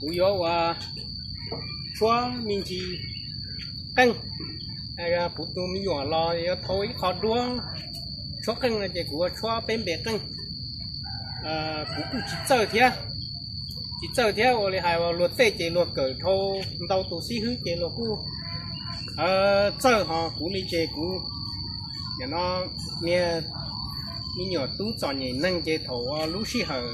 Kuv yuav ua tshuab me ntsis qeej. Kuv tus me nyuam los yuav thau ib qho duab tshuab qeej no ces kuv ua tshuab peb npe qeej. Kuv kuj tsis txawj thiab, tsis txawj thiab. Ua li hais uas luag tej ces luag kawm dhau ntau tus xib hwb ces luag kuj txawj, ho kuv li ces kuv, nim no niag me nyuam tub txom nyem neeg ces thaum uas lub sij hawm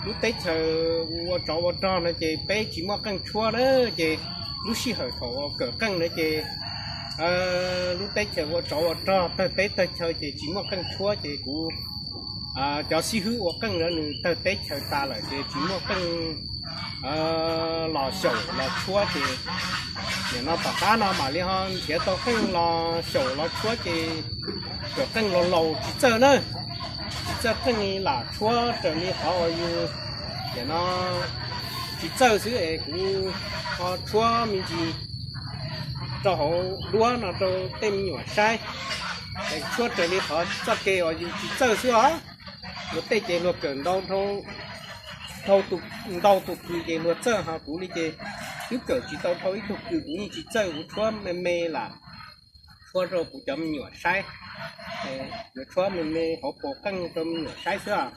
lub teb chaws ua tsov ua rog no ces peb tsis muaj qeej tshuab na. Ces lub sij hawm thaum uas kawm qeej na ces lub teb chaws ua tsov ua rog tawg teb tawg chaw ces tsis muaj qeej tshuab ces kuv cov xib hwb ua qeej na nws tawg teb chaws tas lawm ces tsis muaj qeej los xyaum los tshuab ces nim no tom qab no mam li ho nrhiav tau qeej los xyaum los tshuab ces kawm qeej los laus tsis txawj na, tsis txawj qeej lam tshuab raws li qhov uas yus nim no tsis txawj xwb es kuv ho tshuab me ntsis rau hauv duab no rau tej me nyuam saib es tshuab raws li qhov txoj kev uas yus tsis txawj xwb os. Luag tej ces luag kawm ntau, ntau tus kws ces luag txawj, ho kuv li ces twb kawm tsis tau dhau ib tug kws kuv yeej tsis txawj, kuv tshuab me me lam tshuab rau kuv cov me nyuam saib. Yuav tshuab me me hauv paus qeej rau me nyuam saib xwb os.